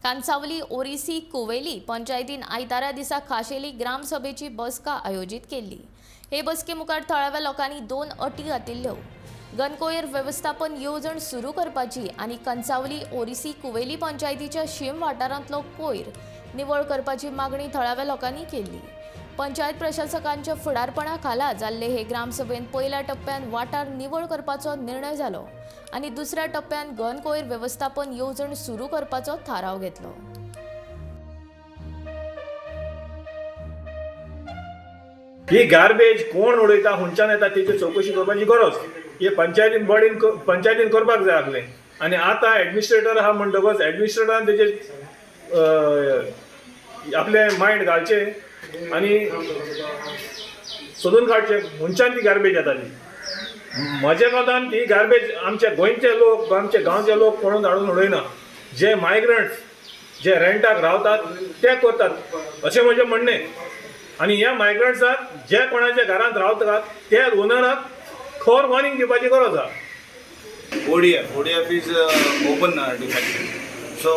कांसावली ओरिसी कुवेली पंचायतीन आयतारा दिसा खाशेली ग्रामसभेची बसका आयोजीत केल्ली. हे बसके मुखार थळाव्या लोकांनी दोन अटी घातिल्ल्यो. घनकोयर वेवस्थापन येवजण सुरू करपाची आनी कंसावली ओरिसी कुवेली पंचायतीच्या शीम वाठारांतलो कोयर निवळ करपाची मागणी थळाव्या लोकांनी केल्ली. पंचायत प्रशासकांच्या फुडारपणा खाला जाल्ले हे ग्रामसभेन पयल्या टप्प्यान वाठार निवळ करपाचो निर्णय जालो आनी दुसऱ्या टप्प्यान घन कोयर वेवस्थापन येवजण सुरू करपाचो थाराव घेतलो. ही गार्बेज कोण उडयता, खंयच्यान येता, तेची चवकशी करपाची गरज ही पंचायतीन बॉडीन, पंचायतीन करपाक जाय आसलें. आनी आतां एडमिनिस्ट्रेटर आहा म्हणटकच एडमिनिस्ट्रेटरान तेजेर आपलें मायंड घालचें आनी सोदून काडचें खंयच्यान ती गार्बेज येता ती. म्हज्या मतान ती गार्बेज आमच्या गोंयचे लोक, आमचे गांवचे लोक कोणून हाडून उडयना. जे मायग्रंट्स जे रेंटाक रावतात ते करतात अशें म्हजें म्हणणें. आनी ह्या मायग्रंट्साक, जे कोणाच्या घरांत रावतात त्या ओनराक खर वॉर्निंग दिवपाची गरज आहा. ODF. ODF is open defecation. So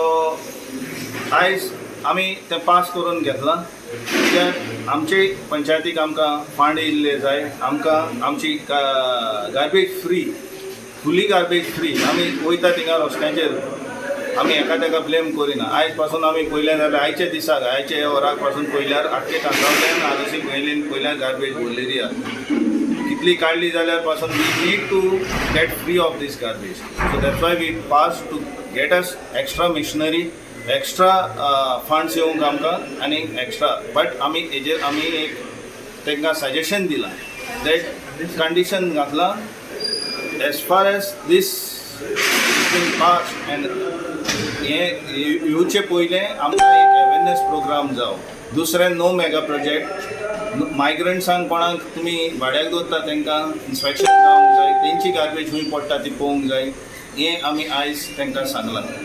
आयज आमी तें पास करून घेतलां कित्याक आमचे पंचायतीक आमकां फंड येयल्ले जाय. आमकां आमची garbage free, fully garbage free. आमी वयता थिंगा रस्त्यांचेर आमी एका तेका ब्लेम करिना. आयज पासून आमी पळयलें जाल्यार, आयच्या दिसाक, आयच्या ह्या वराक पासून पळयल्यार, आख्खे कांसावल्यान आरोसी पयलीं पयल्यार गार्बेज भरलेली आहा. कितली काडली जाल्यार पासून we need to get free of this garbage. So that's why we pass to get us extra machinery, extra funds येवंक आमकां आनी एक्स्ट्रा. बट आमी हेजेर आमी एक तांकां सजेशन दिलां, that condition घातलां, as far as this been pass and हें येवचे पयलें आमकां एक अवेरनेस प्रोग्राम जावं. दुसरें, नो मेगा प्रोजेक्ट. मायग्रंट्सांक कोणाक तुमी भाड्याक दवरता तांकां इन्स्पेक्शन जावंक जाय, तेंची गार्बेज खंय पडटा ती पळोवंक जाय. हें आमी आयज तांकां सांगलां.